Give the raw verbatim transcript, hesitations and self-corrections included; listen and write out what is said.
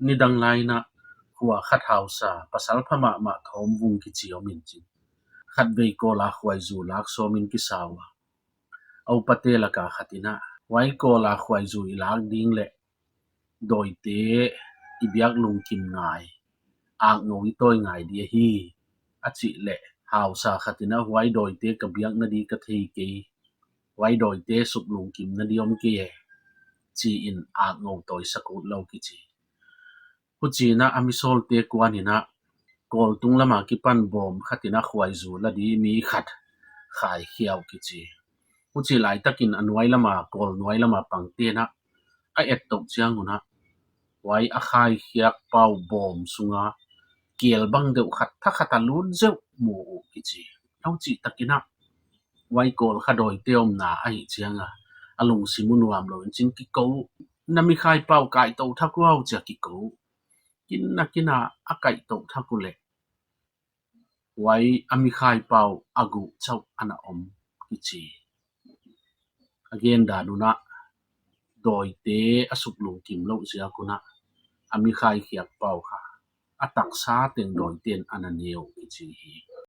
Nidang lai in ah khua khat hausa, pasal pha mahmah Thawmvung kichi om in chin, khatvei kawl a khuaizu lak sawm in kisa ua, a upate lak a khat in ah, huai kawl a khuaizu i lak ding leh dawite i biak lungkim ngai, akngou i tawi ngai di ahi, a chih leh, hausa khat in ah, huai dawite ka biakna di ka thei kei, huai dawite suklungkimna di om kei e, chi in akngou tawisak utlou kichi. Huchiin ah a misawlte kuan in ah, kawl tunglam a kipan bawm khat in ah khuaizu la di mi khat khai khia uh kichi. Huchi laitak in a nuailam a, kawl nuailam a pangte'n ah a ettouh chiang un ah, huai a khaikhiak pau bawm sung a kel bang deuh khat thakhat a lut zeuh mu uh kichi. Huchih tak in ah, huai kawl kha dawite omna ahih chiang a, a lungsim uh nuamlou in chin kikou uh, na mikhai pau kaitou thak uh, chi a kikou uh. Kin a kin a a kaitou thak uh leh, huai a mikhai pau a guh chauh ana om kichi. A gendan un ah, dawite a suklungkim louh ziak un ah, a mikhai khiak pau kha a taksa teng dawite'n ana ne uh kichi hi.